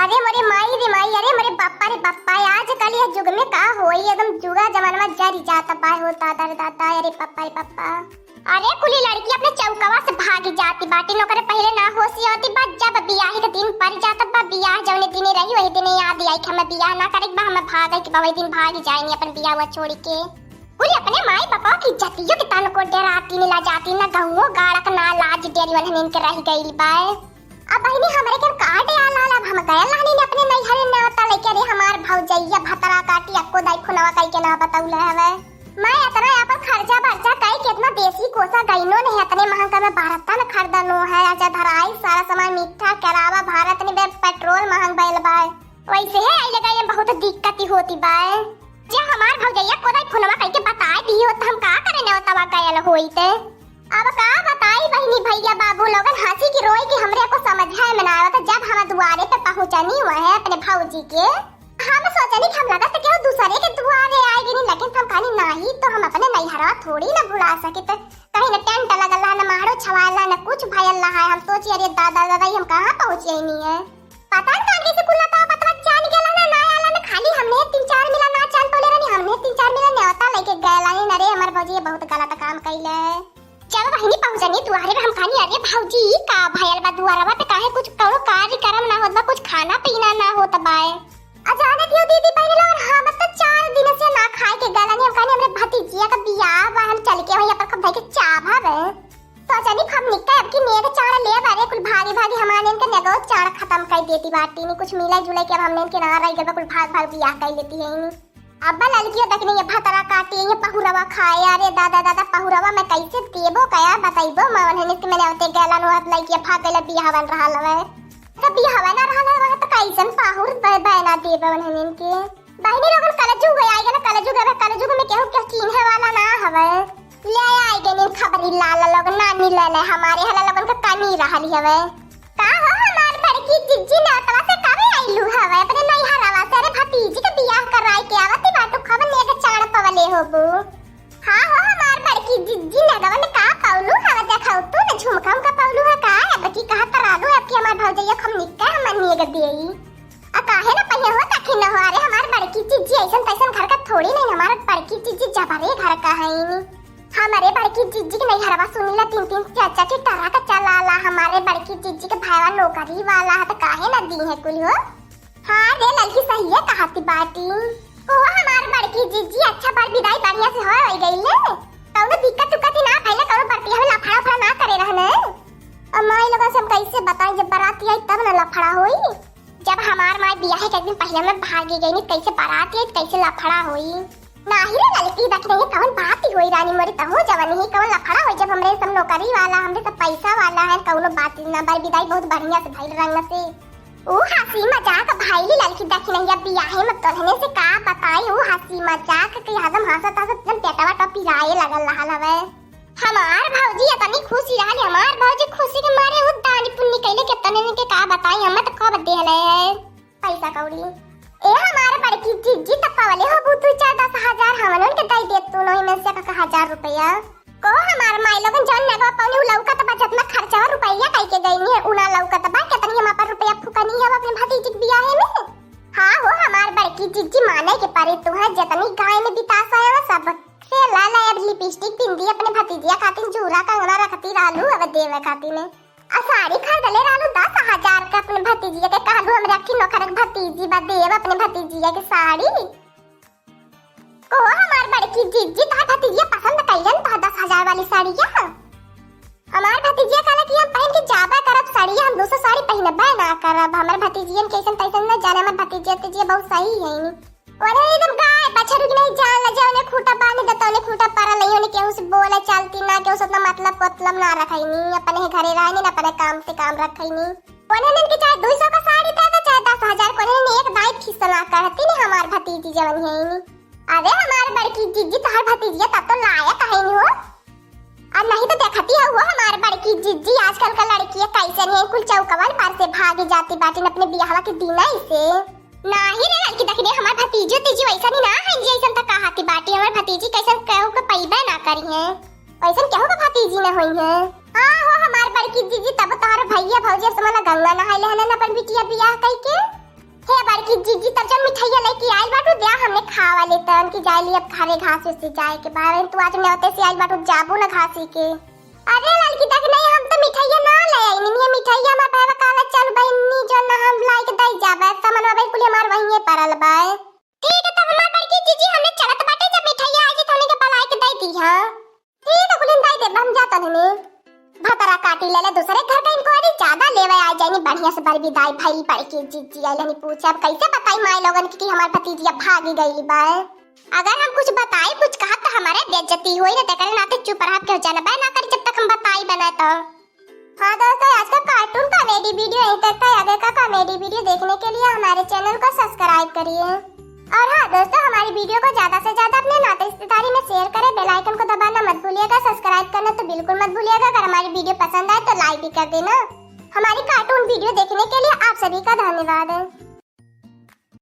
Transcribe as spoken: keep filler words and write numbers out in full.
अरे मोरे माई रे माई, अरे मोरे बापा रे बापा, आजकल यह जुग में का होई, एकदम जुगा जमाना में जरी जात बा हो दादा रे दादा, अरे बापा रे बापा। अरे कुली लड़की अपने चौकवा से भागी जाती बाटी, ओकरे पहिले ना होशी होती बा, जब बियाह के दिन पड़ जात बा, बियाह जौने दिने रही वही दिने याद आई कि हमें बियाह ना करे के बा, हमें भागे के बा, वही दिन भागी जाएनी अपन बियाह छोड़ी के। कुली अपने माई बापा की इज्जतियो के तन को डराती न लजाती, न गहुओ गाड़क ना लाज डेरी वाला इनके रह गइल बा। अब बहिनी, हमरे के कार्ड आल आल, अब हम गयल रहनी अपने नैहरे नेवता लेके, अरे हमार भौजैया भतरा काटी अक्को दाई खुनवा कई के ना बतौले हवे। मैं इतना अपन खर्चा बर्चा कई के इतना देसी कोसा गइनो नहीं, इतने महंगा में भारत न खरीदनो है। अच्छा धराई सारा सामान मीठा के अलावा भारत में बे पेट्रोल महंग भइल बा। वैसे है आई लगा ये बहुत दिक्कत ही होती बा। जे हमार भौजैया को दाई खुनवा कई के बता दी हो तो हम का करे नेवतवा गयल होई ते। अब का बताई बहिनी, भैया बाबू लोगन हंसी की रोई की हमरे को समझे में ना आवत। जब हम दुआरे पे पहुंचनी हुआ है अपने भौजी के, हम सोचनी कि हम लगत केहू दूसरे के दुआरे आए गनी, लेकिन हम कहनी नाही तो हम अपने नैहरा थोड़ी ना भुला सकित। कहीं न टेंट लगल रहा, न माहड़ो छवाला, न कुछ भयल रहा है। हम सोची अरे दादा दादा हम कहाँ पहुँच गईनी है। पता न कान कैसे कुल्ला तो बतवा जान गेला ना, ना आला ना, खाली हमने तीन चार मिला ना जान पौले रहनी, हमने तीन चार मिला नेवता लेके गए लानी। अरे हमार भौजी ये बहुत गलत काम कैले। जब बहिनी पहुँचनी दुआरे पे हम कहनी, "अरे भौजी, ई का भयल बा दुआरवा पे, काहे कुछ कौनो कार्यक्रम ना होत बा, कुछ खाना पीना ना होत बा?" आ जाने दियो दीदी बहिनी लोगन, हम तो चार दिन से ना खाए के गलनी। हम कहनी, "हमरे भतीजिया का बियाह बा, हम चल के वहीं अपन खूब धइ के चाभब।" सोचनी खूब निक्का अब की नेग चाड़ ले बारे, कुल भागी भागी हमारे इनके नेगो चाड़ खत्म कर देती बाटी नी, कुछ मिला जुला के अब हमने इनके ना रह गए, कुल भाग भाग बियाह कर लेती है नी। अब ललकियो देखनी ये भतरा काटी, ये पहुरवा खाए। अरे दादा, दादा, पहुरवा मैं कैसे देबो, कया बताइबो, मैं उन्हें नित मैंने होते गैलन हुआ, लइकिया भाग गइल, बियाह बन रहा लवे। तो बियाह बन रहा लवे, तो कैसन पाहुर ब-, बना देबो उन्हें इनके। बहिनी लोगन कलजुग है, आइगे ना कलजुग है, कलजुग में केहू के चीन्हे वाला ना हवे। ले आइगे नीन खबरी लाला लोग, नानी ले ले हमारे हला लोगन का कमी रहली हवे। का हो हमार बड़की जिज्जी, नेवतवा से कबे आइलू हवे अपने नैहरवा से? अरे भतीजी के बियाह कराई के आवती बाटू, खबर नेग चाड़ पवले होबू। हाँ हो हमार बड़की जिज्जी, नेगवा में का पौलू हवे? देखौ तू न झुमका उमका पौलू है का? अब की कहत रहलू, अब की हमार भौजैया खम निक्का हमर नेग देई। आ काहे न पहिया हो तखी न हो? अरे हमार बड़की जिज्जी ऐसन तैसन घर का थोड़ी नहीं, हमार बड़की जिज्जी जबरे घर का है। हमरे बड़की जिज्जी के नैहरवा सुनीला तीन तीन चार चार ठे ट्रक चलाला। हमरे बड़की जिज्जी के भाईवा नौकरी वाला है, तो काहे ना दी है कुल हो? हाँ रे ललकी, सहिए कहती बाटी। ओ हमार बड़की जिज्जी, अच्छा बर बिदाई बढ़िया से होय होई गई ले। कौनो दिक्कत उक्कत ही ना भइले, कौनो बरतिया में लफड़ा उफड़ा ना करे रहने। अब माई लोगन से हम कैसे बताई, जब बाराती आई तब ना लफड़ा होई। जब हमार माई बियाहे के एक दिन पहिले में भागी गई, नहीं कैसे बाराती आई, कैसे लफड़ा होई। नाही रे ललकी, देखी नहीं कौन बात ही होई रानी मोरी, तहु जवन ही कौन लफड़ा होई, जब हमरे सब नौकरी वाला, हमरे सब पैसा वाला है, कौनो बात ही ना। बर बिदाई बहुत बढ़िया से भइल रंग से। ऊ हंसी मजाक भइल ललकी, देखी नहीं अब बियाहे में तोहने से का बताई, ऊ हंसी मजाक के हरदम हंसत हंसत एकदम पेटवा तो पिराए लगल रहल हवे। हमार भौजी इतनी खुशी रहली, हमार भौजी खुशी के मारे ऊ दानी पुन्नी कैले के तने के का बताई, हमें तो खूब देहले है। पैसा कौड़ी। ए हमार बड़की जिज्जी, त पवले होबू दू चार दस हजार, हमन उनके दई देत तू नौ में से एक हजार रुपया। को हमार माई लोगन, जौन नेगवा पौनी उ लौकत बा, जतना खर्चा रुपया कई के गईनी है, उ ना लौकत बा, केतनी हम अपन रुपया फुकनी है अपने भतीजी के बियाहे में। हाँ हो हमार बड़की जिज्जी, माने के परे तुहरा, जतनी गाय में बितासा है, सब से ला ला अब लिपस्टिक, बिंदी, अपने भतीजिया खातिर जूरा कंगना रखती रहलू, अब देवे खातिर में। आ साड़ी खरीदले रहलू दस हजार के अपने भतीजिया के, कहलू हम रखी नोखर के भतीजी बा, देब अपने भतीजिया के साड़ी। को हमार बड़की जिज्जी, तोहार भतीजिया पसंद कइलन तोहार दस हजार वाली साड़िया? हमार भतीजिया कहला कि हम पहन के जाबा करब साड़िया, हम दूसरा साड़ी पहनबे ना करब। हमर भतीजियन कैसन तैसन न जाने, हमर भतीजिया तीजिया बहुत सही है। ओने एकदम गाय बछरू की नहीं जान ला, जौने खूंटा बांध दे, तौने खूंटा परल है, ओने केहू से बोले चलती ना, केहू से उतना मतलब कोतलब ना रखैनी, अपने ही घरे रहनी ना, अपने काम से काम रखैनी। ओने इनके चाहे दुई सौ का साड़ी दे दे, चाहे दस हजार को, ओने एक दाई फीस ना कहती नहीं हमार भतीजी जवन है नी। अरे हमार बड़की जिज्जी, तोहार भतीजिया तब तो लायक है नी हो। अब नहीं तो देखती है वो हमार बड़की जिज्जी, आजकल का लड़की कैसन है, कुल चौकवन पर से भागी जाती बाटिन अपने बियाहवा के दिन से। नाही रे लड़की, देखने हमार भतीजो तीजी वैसा नहीं ना है, जैसन त कहाती बाटी, हमार भतीजी कैसन केहू के पैबे ना करी है, वैसन केहू के भतीजी ना होई है। हाँ हो हमार बड़की जिज्जी, तब तोहर भैया भौजी समला गंगा नहाए ले हलन अपन बिटिया बियाह कई के। हे बड़की जीजी, तब जब मिठाइया लेके आइल बाटू, द्या हमने खावा लेतन कि जाए ली अब घरे, घास उस जाए के बा। तू आज नेवते से आइल बाटू, जाबू ना घासी के। अरे ललकी, देख नहीं, हम तो मिठाइया ना ले आई, निनिया मिठाइया हमार भाई काला चल बहिनी जो ना हम लाई के दई जाबे, सामान भाई कुल हमार वहीं परल बा। ठीक है, तब हमार बड़की जीजी हमने चलत बाटे, जब मिठाइया आई तो हमने के बलाई के दई दी। हाँ ठीक है, कुलिन दई दे, हम जाता नहीं। भतरा काटी ले ले दूसरे घर का, इनको अरे ज्यादा लेवे आ जानी, बढ़िया से बरबीदाई भइल, बड़की जीजी आई लेनी पूछे। अब कैसे बताई माई लोगन के कि हमार भतीजिया भागी गई बा? अगर हम कुछ बताई, कुछ कहा तो हमारे बेइज्जती होई ना, तेकरे नाते चुप रह के जानबे ना करी जब तक हम बताई बना तो। हाँ दोस्तों, आज का cartoon comedy video यहीं तक था। आगे का comedy video देखने के लिए हमारे channel को subscribe करिए। और हाँ दोस्तों, हमारी video को ज्यादा से ज्यादा अपने नाते रिश्तेदारी में share करें, bell icon को दबाना मत भूलिएगा, subscribe करना तो बिल्कुल मत भूलिएगा। अगर हमारी video पसंद आए तो like भी कर देना। हमारी cartoon video देखने के लिए आप सभी का धन्यवाद।